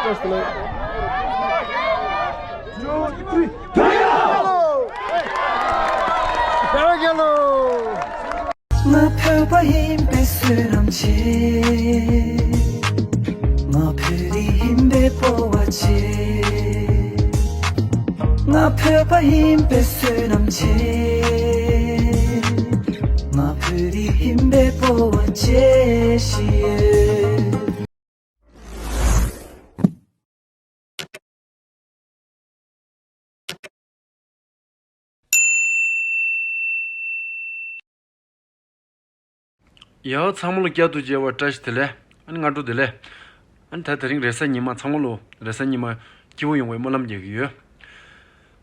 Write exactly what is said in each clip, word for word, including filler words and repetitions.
First leg. Two, three. Very yellow! Very yellow! ང་བོད་པ་ཡིན་པའི་བསོད་ནམས་ཆེ། ང་བོད་རིགས་ཡིན་པའི་སྤོབས་པ་ཆེ། ང་བོད་པ་ཡིན་པའི་བསོད་ནམས་ཆེ། ང་བོད་རིགས་ཡིན་པའི་སྤོབས་པ་ཆེ་ཞེས། ཡ། ཚང་མ་ལ་བསྐྱར་དུ་མཇལ་བ་བཀྲ་ཤིས་བདེ་ལེགས། ཨ་ནི་སྔ་དྲོ་བདེ་ལེགས། ཨ་ནི་ད་དེ་རིང་རེས་གཟའ་ཉི་མ། ཚང་མ་ལ་རེས་གཟའ་ཉི་མ་སྐྱིད་པོ་ཡོང་བའི་སྨོན་ལམ་རྒྱག་གི་ཡོད།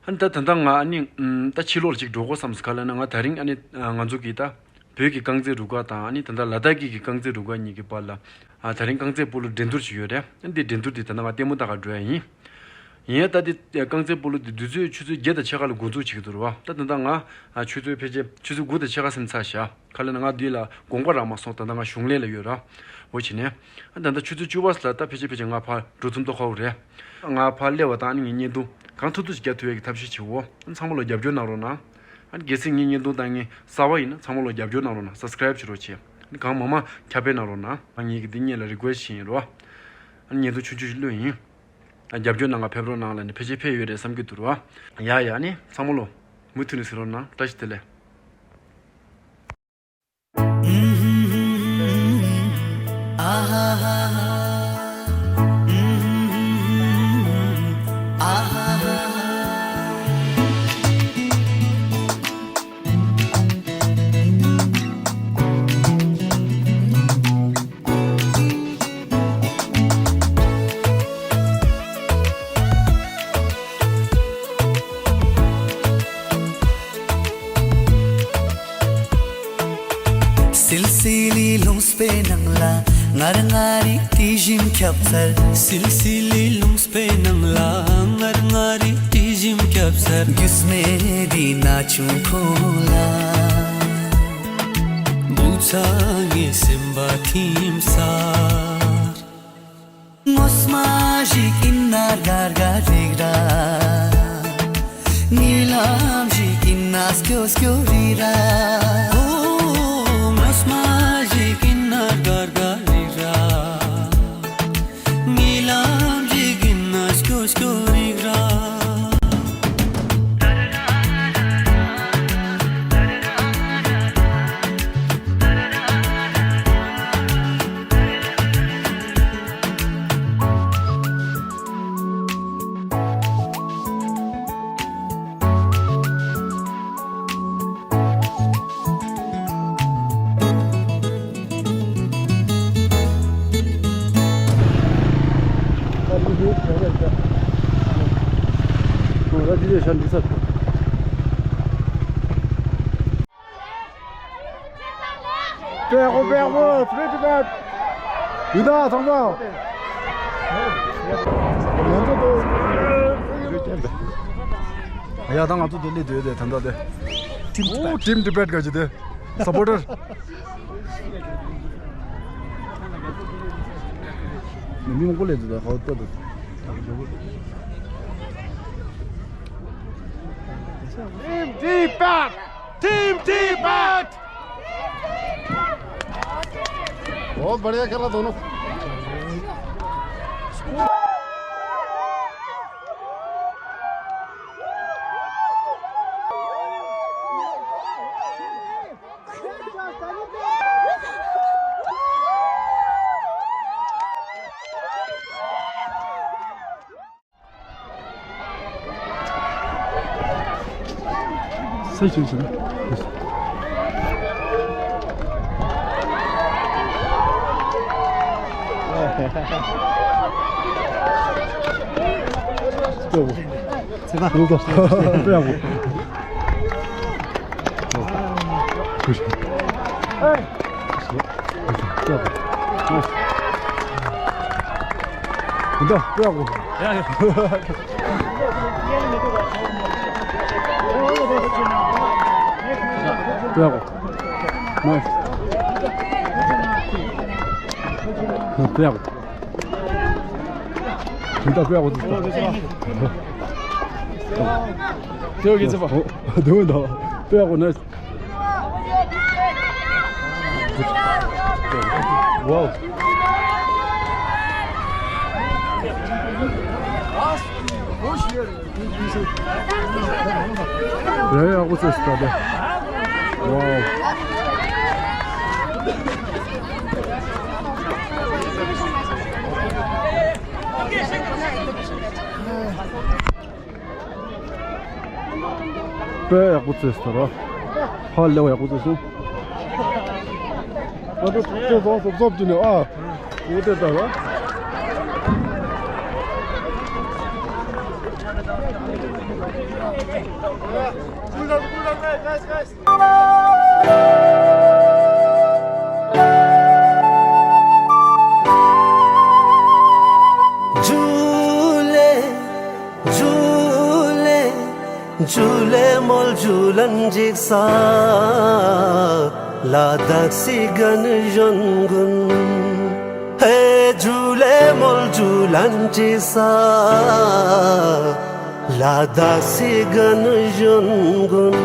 ཨ་ནི་ད་ད་ལྟ་ང་ཨ་ནི་ཨམ་ད་ཕྱི་ལོགས་ལ་ཅིག་འགྲོ་དགོས་བསམ་སོང་། ག་ལབ་ན་ང་དེ་རིང་ཨ་ནི་ང་ཚོ་གི་ད་བོད་ཀྱི་རྐང་རྩེད་རུ་ཁག་དང་ཨ་ནི་ད་ལྟ་ལ་དྭགས་སྐད་ཀྱི་རྐང་རྩེད་རུ་ཁག་གཉིས་ཀྱི་བར་ལ་ཨ་དེ་རིང་རྐང་རྩེད་སྤོ་ལོ་འགྲན་བསྡུར་ཞིག་ཡོད་རེད། ཨ་ནི་འདི་འགྲན་བསྡུར་འདི་ད་ལྟ་ང་ལྟད་མོ་ལྟ་ག་འགྲོ་ཡ་ཡིན། ཡིན་ཡང་ད་འདི་རྐང་རྩེད་སྤོ་ལོ་འདི་དུས་ཚོད་ཆུ་ཚོད་བརྒྱད་དང་ཕྱེད་ཀ་ལ་འགོ་འཛུགས་བྱེད་ཀྱི་འདུག་རེད་བ། ད་ད་ལྟ་ང་ཨ་ཆུ་ཚོད་ཕལ་ཆེར་ཆུ་ཚོད་དགུ་དང་ཕྱེད་ཀ་ཙམ་ཚར་བཞག། ག་ལབ་ན་ང་འདི་ལ་དགོངས་པ་རག་མ་སོང་། ད་ལྟ་ང་གཞུང་ལས་ལ་ཡོད་ར། འོ་བྱས་ནས་ཨ་ད་ལྟ་ཆུ་ཚོད་བཅུ་པ་ཙམ་ལ་ད་ཕལ་ཆེར་ཕལ་ཆེར་ང་ཕར་འགྲོ་ཐུབ་མདོག་ཁ་པོ་རེད། ང་ཕར་སླེབས་པ་དང་ཨ་ནི་ངའི་བརྙན་ཐུང་གང་ཐུབ་ཐུབ་ཅིག་རྒྱག་ཐུབ་ཡས་ཀྱི་ཐབས་ཤེས་བྱེད་འོ། ཚང་མ་ལ་རྒྱབ་སྐྱོར་གནང་རོགས་གནང་། ཨ་ནི་གལ་སྲིད་ངའི་བརྙན་ཐུང་ལྟ་མཁན་གསར་པ་ཡིན་ན་ཚང་མ་ལ་རྒྱབ་སྐྱོར་གནང་རོགས་གནང་། སབ་སི་ཀ་རེབ་བྱེད་རོགས་བྱེད། ཨ་ནི་གང་མང་མང་ཁྱབ་སྤེལ་གནང་རོགས་གནང་། ང་ངེད་ཀྱི་འདི་སྔོན་ལ་རི་ཀུ་ཨེ་སི་བྱེད་ཡིན་རོ། ཨ་ནི་བརྙན་ཐུང་ཆུང་ཆུང་ཞིག་བླུགས་ཡིན། ཨ་རྒྱབ་སྐྱོར་གནང་ག་ཕེབས་རོགས་གནང་ལབ་ནས་ཕལ་ཆེར་ཕེབས་ཡོད་རེད་བསམ་གྱི་འདུག་རོ། ཡ་ཡ། ཨ་ནི་ཚང་མ་ལ་མུ་མཐུད་ནས་གཟིགས་རོགས་གནང་། བཀྲ་ཤིས་བདེ་ལེགས། སིལ་སིལ་ལི་ལུང་པའི་ནང་ལ་ངར་ངར་རི་དྲི་ཞིམ་ཁྱབ་ཚར། སིལ་སིལ་ལི་ལུང་པའི་ནང་ལ་ངར་ངར་རི་དྲི་ཞིམ་ཁྱབ་ཚར། རྒྱུས་མེད་འདི་ན་ཆུང་ཁོ་ལ། བུ་ཚ་ངའི་སེམས་པ་ཐིམ་ས། ངོ་མ་ཞིག་ཡིན་ན་དགའ་དགའ་རེད་ར། ཉེ་ལམ་ཞིག་ཡིན་ན་སྐྱོ་སྐྱོ་རེད་ར། ཨོ། ངོ་མ་ཞིག་ཡིན་ན་དགའ་དགའ་རེད་ར། ཉེ་ལམ་ཞིག་ཡིན་ན་སྐྱོ་སྐྱོ་རེད་ར། པེ་ཧོ་པེ་ཧོ། ཕི་ལི་ཏི་པད། ཡིན་ད་ཚང་མ། ང་ཚོ་དེ། ཡ་ད་ང་ཚོ་དེ་ལས་དེ་དེ་ད་ད་དེ། ཨོ་ཊིམ་ཏི་པད་ག་ཅི་དེ། སབ་པོར་ཊར། མི་མང་པོ་སླེབས་འདུག་ད་ཧོ་ཏོ་དུ། ཊིམ་ཏི་པད། ཊིམ་ཏི་པད། बहुत बढ़िया खेला दोनों। ས་ཞིག་ཞིག་ན། ཚེ་བ། ཚེ་བ། ཚེ་བ། དེ་ལྟར་དཔེ་ཡག་པོ་འདུག་དེ་བ་གི་ཚེ་པ། ཨོ། དེ་བ་འདུག་དཔེ་ཡག་པོ་ནས། ཝའོ། རེད། ཡག་པོ་བྱས་སོང་ད། ཝའོ། དཔེ་ཡག་པོ་བྱས་སོང་ར། ཧ་ལས་པ་ཡག་པོ་བྱས་སོང་། ང་ཚོ་ཚོ་ཚོ་ཚོ་ཚོ་བྱས་ནས་ཨ། འོ་དེ་ལྟར་ར། ཇུ་ལེ། ཇུ་ལེ། ཇུ་ལེ་མོལ་ཇུ་ལན་ཇིག་ས། ལ་དྭགས་སི་གན་གཞོན་གུན། ཧེ་ཇུ་ལེ་མོལ་ཇུ་ལན་ཇིག་ས། ལ་དྭགས་སི་གན་གཞོན་གུན།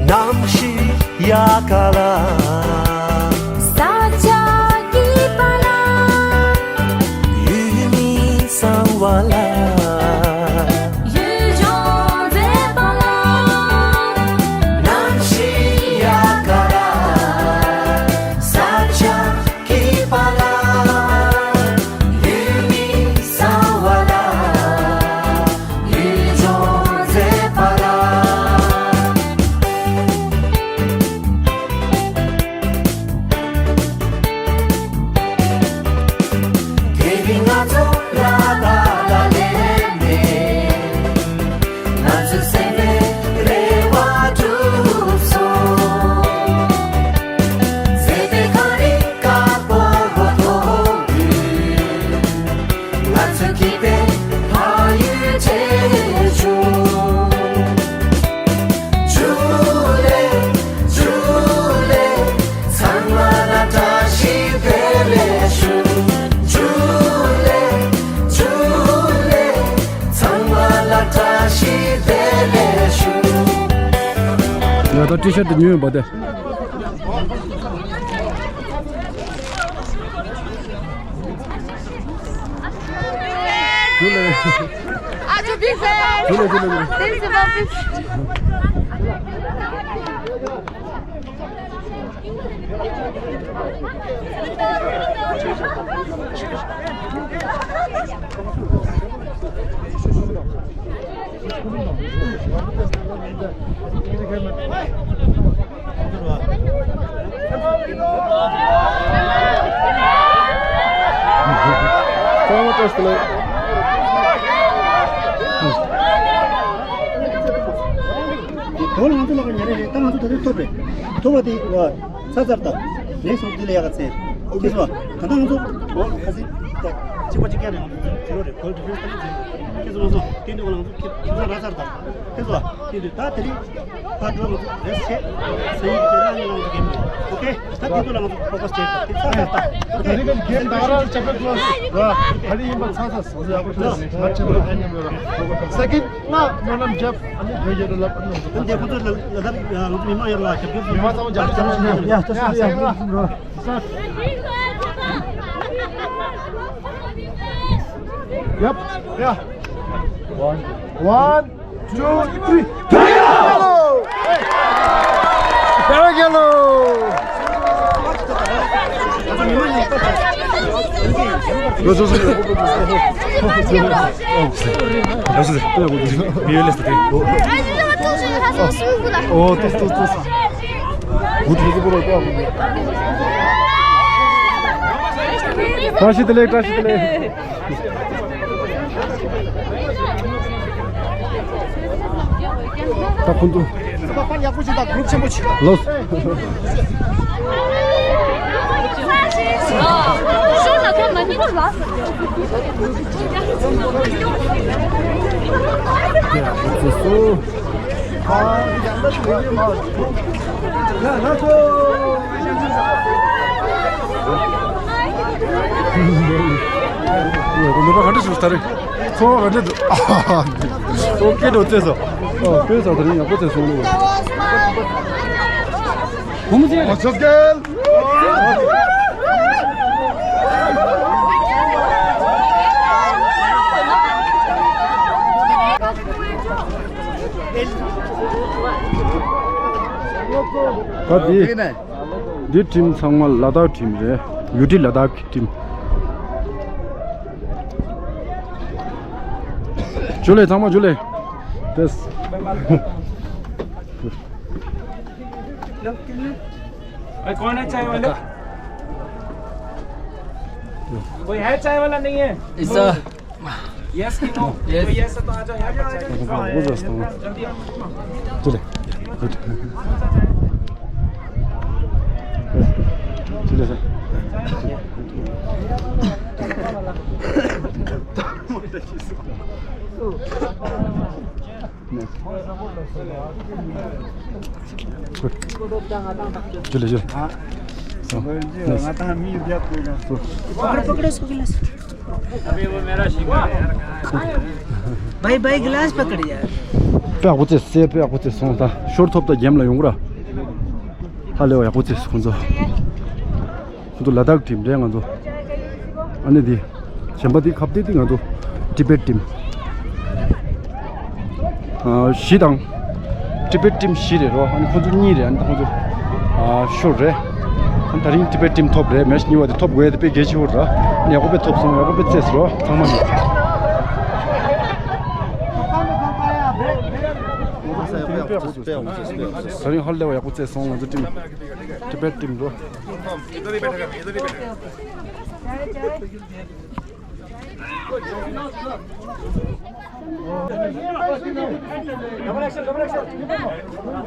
གནམ་གཤིས་ཡག་ག་ལ། ས་ཆ་སྐྱིད་པ་ལ། ཡུལ་མི་གཙང་བ་ལ། ཡུལ་ལྗོངས་མཛེས་པ་ལ། གནམ་གཤིས་ཡག་ག་ལ། ས་ཆ་སྐྱིད་པ་ལ། ཡུལ་མི་གཙང་བ་ལ། ཡུལ་ལྗོངས་མཛེས་པ་ལ། དེ་རིང་ང་ཚོ་ལ་དྭགས་ལ་སླེབས་ནས། ང་ཚོའི་སེམས་པའི་རེ་བ་འགྲུབ་སོང་། མཛེས་པའི་གངས་རི་དཀར་པོ་མགོ་ཐོག་ཏུ། ང་ཚོས་སྐྱིད་པའི་ཕ་ཡུལ་འཕྲད་བྱུང་། ཇུ་ལེ། ཇུ་ལེ། ཚང་མ་ལ་བཀྲ་ཤིས་བདེ་ལེགས་ཞུ། ཇུ་ལེ། ཇུ་ལེ། ཚང་མ་ལ་བཀྲ་ཤིས་བདེ་ལེགས་ཞུ། ང་ད་ཊི་ཤར་དེ་ཉོས་ཡོད་པ་དེ། ཇུ་ལེ། ཨ་ཇུ། big fan. ཇུ་ལེ། ཇུ་ལེ། ཇུ་ལེ། Thanks so much. ཚང་མ་བཀྲ་ཤིས་བདེ་ལེགས། དོ་ལ་ང་ཚོ་ལ་ཉེ་རེ་རེད། ད་ང་ཚོ་ད་དུང་ཐོབ་རེད། ཐོབ་པ་དེ་བ་ཚ་ཚར་དང་། ནེགསི་ཊི་དེ་ལས་ཡག་ག་ཚེ། ཁྱེད་ཚོ་ད་ལྟ་ང་ཚོ་ཁ་སི་ད་གཅིག་པ་གཅིག་རྐྱང་རེད། ང་ཚོ་ཛི་རོ་རེད། གོལ་ཌི་ཕེ་རེན་སི་ད་ལྟ་ཛི་རོ། ཁྱེད་ཚོ་ང་ཚོ་དེ་འདུག་ག་ང་ཚོ་ཁྱེད་ཚོ་ར་ཚར་དང་། ཁྱེད་ཚོ་དེ་འདུག་ད་དེ་རིང་ཕར་འགྲོ། ང་ཚོ་རེ་སི་ཊི་བྱེད། སང་ཉིན་དེ་རང་ཉིད་ང་ཚོ་གེམ་ཨོ་ཁེ། ད་དེ་ཚོ་ལ་ང་ཚོ་ཕོ་ཁ་སི་བྱེད། ད་དེ་ཚར་ཚར་དང་། ཨོ་ཁེ། དེ་རིང་གི་གེམ་ད་རང་ཆ་པེ་ཀློ་སི་ར་ད་རིང་ཡིན་པ་ཚར་ཚར་སོང་ཟེར་ཡག་པོ་ཞིག་རེད། ང་ཆེན་པོ་ཨ་ནི་མེད་ར། སེ་ཀེན་ཌི་ང་ནོར་ལམ་རྒྱབ། ཨ་ནི་བོད་རྒྱལ་ལོ་ལབ། ཨ་ནི་ང་ཚོ་ཨ་འདི་ཁོ་ཚོ་ལ་ལ་ད་ང་ཚོ་མི་མང་ཡོད་ལ་རྒྱབ་སྐྱོར། མི་མང་ཚང་མ་རྒྱབ་སྐྱོར་ཞུ། ཡ་ད་སུ་ཡ་ཡ་ཡ། ཡབ་ཡ། One, two, three. བོད་རྒྱལ་ལོ། བོད་རྒྱལ་ལོ། བཀྲ་ཤིས་བདེ་ལེགས། བཀྲ་ཤིས་བདེ་ལེགས། ད་ཁོང་ཚོ། པར་ཡག་པོ་ཞིག་དང་གུ་རུབ་ཆེན་པོ་ཞིག་ལོས། ཤོར་ན་ཐོབ་ན་གཉིས་པ། ནུས་པ་ག་འདྲ་བྱུང་ད་རེས། ཚོར་བ་ག་འདྲ་འདུག་ཨོ་ཀེ་འགྲོ་རྩེས་སོ། ཨོ་དཔེ་ཚོ་ད་རིང་ཡག་པོ་རྩེས་སོང་ལོ། What's up, girl? ད་འདི་འདི་ཁྲིམས་ཚང་མ་ལ་དྭགས་ཁྲིམས་རེད། ཡུ་ཊི་ལ་དྭགས་ཀྱི་ཁྲིམས། ཇུ་ལེ་ཚང་མ་ཇུ་ལེ། དེས། भाई, कौन है चाय वाला? कोई है चाय वाला? नहीं है? यस कि नो? यस। यस है तो आ जाओ यहाँ पर। चले। गुड। चले सर। चले, चले। हाँ। हाँ। पकड़ो, पकड़ो इसको गिलास। भाई, भाई, गिलास पकड़ यार। དཔེ་ཡག་པོ་རྩེས་སོང་། དཔེ་ཡག་པོ་རྩེས་སོང་། ད་ཞོར་ཐོབ་ད་གེམ་ལ་ཡོང་གི་ར། ཧ་ལས་པ་ཡག་པོ་རྩེས་སོང་ཁོང་ཚོ། ཁོང་ཚོ་ལ་དྭགས་ཁྲིམས་རེད། ང་ཚོ་ཨ་ནི་འདི་གཞན་པ་འདི་ཁ་གཏད་འདི་ང་ཚོ་ཏི་བེད་ཁྲིམས། ཨ་བཞི་དང་། ཏི་བེད་ཁྲིམས་བཞི་རེད་རོ། ཨ་ནི་ཁོང་ཚོ་གཉིས་རེད། ཨ་ནི་ཁོང་ཚོ་ཨ་ཤོར་རེད། ཨ་ནི་ད་རིང་ཏི་བེད་ཁྲིམས་ཐོབ་རེད། མེ་ཤི་གཉིས་པ་དེ་ཐོབ་དགོས་དེ་དཔེ་གལ་ཆེ་བོ་རེད། ཨ་ནི་ཡག་པོ་དཔེ་ཐོབ་སོང་། ཡག་པོ་དཔེ་རྩེས་སོང་རོ། ཚང་མ་ནས། ད་རིང་ཧ་ལས་པ་ཡག་པོ་རྩེས་སོང་ང་ཚོ་ཁྲིམས། ཏི་བེད་ཁྲིམས་རོ། ཚེ་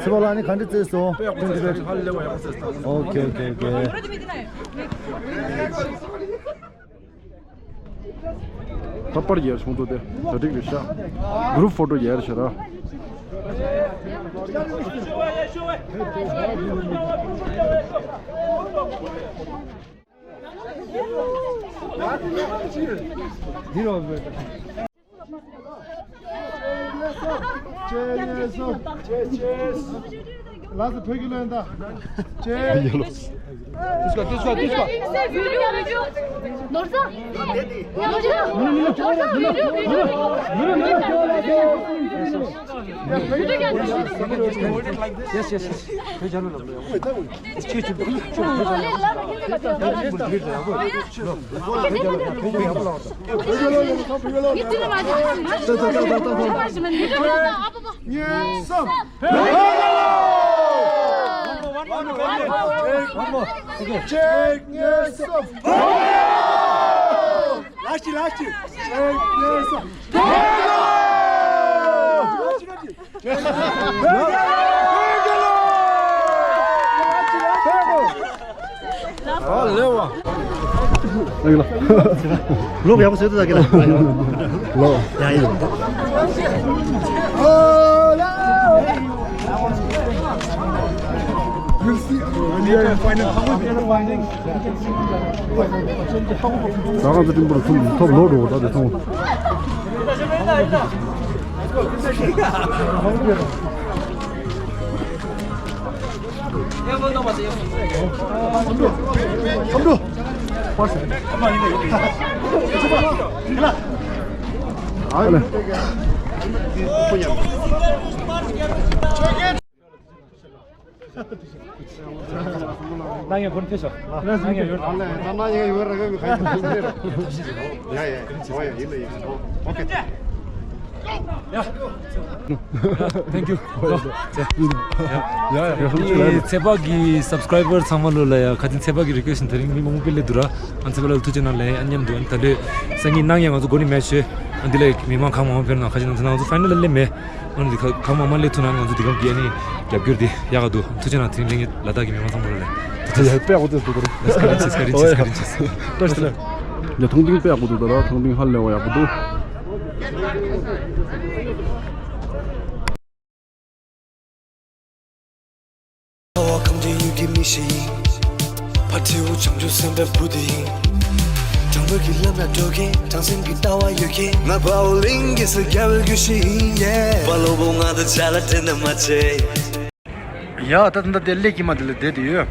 དཔག་ལགས་ནི་ག་འདྲ་རྩེས་སོང་། ཨོ་ཁེ་ཨོ་ཁེ་ཨོ་ཁེ། ད་པར་ཡར་སོང་དོ་དེ་གྲ་སྒྲིག་རེད་ཤག་གུ་རུབ་ཕོ་ཊོ་ཡར་ཤག་ར། འདི་རོ། ལགས་སོ། བོད་ཀྱི་བློན་ད། དུས་སྐབས་དུས་སྐབས་དུས་སྐབས། ནོར་བཟང་། Yes, yes, yes. ཨ་ལེ་བ། ལོ་ཡག་པོ་བཟོས་འདུག་ད་གི་ལ། ལོ། ཡ་ཡ། ཟ་ཁང་དུ་ཀྲིམ་པོར་ཐུམ་ཐོབ་ལོ་འགྲོ་ད་དེ་ཐོང་། ནང་ཡང་ཁོར་ཐེ་ཤོག་ནང་ཡང་ཡོད། ད་ནང་ཡང་ཡོད་ར་ག་གི་ཁ་ཡོད་ཡ་ཡ་ཡ་ཡིན་ལ་ཡིན། ཨོ་ཁེ། ཡ། Thank you. ཡ་ཡ་ཡ། ཚེ་དཔག་གི་སབ་སི་ཀ་རའི་བར་ཚང་མ་ལོ་ལ་ཡ་ཁ་ཅིག་ཚེ་དཔག་གི་རི་ཀུ་ཨེ་སི་ཊི་དེ་རིང་མི་མང་པོ་སླེབས་འདུག་ར། ཨ་ཚེ་དཔག་ལ་ཐུགས་རྗེ་གནང་ལེ། ཨ་མཉམ་དུ་ཨ་ད་ལོས་སང་ཉིན་གནངས་ཉིན་ང་ཚོ་དགོན་ནས་མེ་ཆོས་ཨ་འདི་ལ་མི་མང་གང་མང་ཕེབས་ན་ཁ་ཅིག་ང་ཚོ་ནང་ཚོ་ཕའི་ནལ་ལ་སླེབས་མེད། ཨ་ནི་གང་མང་མང་སླེབས་ཐུབ་ན་ང་ཚོ་འདི་གམ་གྱི་ཨ་ནི་རྒྱབ་སྐྱོར་འདི་ཡག་ག་འདུག་ཐུགས་རྗེ་གནང་། དེ་རིང་ལྷན་རྒྱས་ལ་དྭགས་ཀྱི་མི་མང་ཚང་མ་ལོ་ལ་ཐུགས་རྗེ་ཆེ། དཀའ་ལས་ཁག་པོ་ཏོག་ཙམ་འདུག་ར། དཀའ་ལས་ཁག་པོ་ཏོག་ཙམ་འདུག་ར། ཡ་ཐང་ཏིང་དཔེ་ཡག་པོ་འདུག་ད་ལྟ་ཐང་ཏིང་ཧ་ལས་པ་ཡག་པོ་འདུག་ཁ་བ་གངས་ཅན་ཡུལ་གྱི་མི་ཞིག་ཡིན། ཕ་ཁྲེའུ་བྱང་ཆུབ་སེམས་དཔའི་བུ་དེ་ཡིན། དྲང་པོའི་གི་ལམ་ལ་འགྲོ་མཁན་དྲང་སེམས་ཀྱི་ལྟ་བ་ཡོད་མཁན། ང་དཔའ་བོ་གླིང་གེ་སར་རྒྱལ་བའི་རྒྱུད་ཞིག་ཡིན། ཡེ། དཔའ་བློ་པོ་ང་དང་ཆ་ལ་འགྲན་ཟླ་མ་བྱེད། ཡ་ད་ད་ལྟ་དེ་སླེ་ཀི་མ་དེ་ལ་བསྡད་དེ་ཡོད།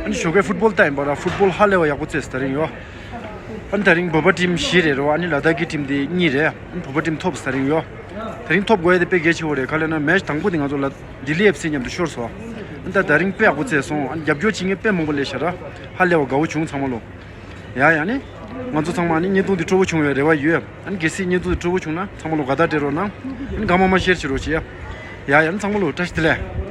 ཨ་ནི་ཞོགས་ཀའི་ཕུཊ་བོལ་ལྟ་ཡིན་པ་ར། ཕུཊ་བོལ་ཧ་ལས་པ་ཡག་པོ་རྩེས་ད་རིང་ཡོད། ཨ་ནི་ད་རིང་བོད་པ་ཊིམ་བཞི་རེད་རོ། ཨ་ནི་ལ་དྭགས་ཀྱི་ཊིམ་དེ་གཉིས་རེད། ཨ་ནི་བོད་པ་ཊིམ་ཐོབ་ད་རིང་ཡོད། ད་རིང་ཐོབ་དགོས་ཡ་དེ་དཔེ་གལ་ཆེ་བོ་རེད། ག་ལབ་ན་མེ་ཆི་དང་པོ་དེ་ང་ཚོ་ལ་ལྡི་ལི་ཨེཕ་སི་མཉམ་དུ་ཤོར་སོང་། ཨ་ནི་ད་ད་རིང་དཔེ་ཡག་པོ་རྩེས་སོང་། ཨ་ནི་རྒྱབ་སྐྱོར་བྱེད་མཁན་དཔེ་མང་པོ་སླེབས་ཤག་ར། ཧ་ལས་པ་དགའ་བོ་བྱུང་ཚང་མ་ལོ། ཡ་ཡ་ནི། ང་ཚོ་ཚང་མ་ནི་བརྙན་ཐུང་འདི་སྤྲོ་པོ་བྱུང་བའི་རེ་བ་ཡོད། ཨ་ནི་གལ་སྲིད་བརྙན་ཐུང་འདི་སྤྲོ་པོ་བྱུང་ན་ཚང་མ་ལོ་དགའ་རྟགས་སྤྲད་རོགས་གནང་། ཨ་ནི་དགའ་མ་མ་ཤེར་བྱེད་རོགས་བྱེད་ཡ། ཡ་ཡ་ནི་ཚང་མ་ལོ་བཀྲ་ཤིས་བདེ་ལེགས།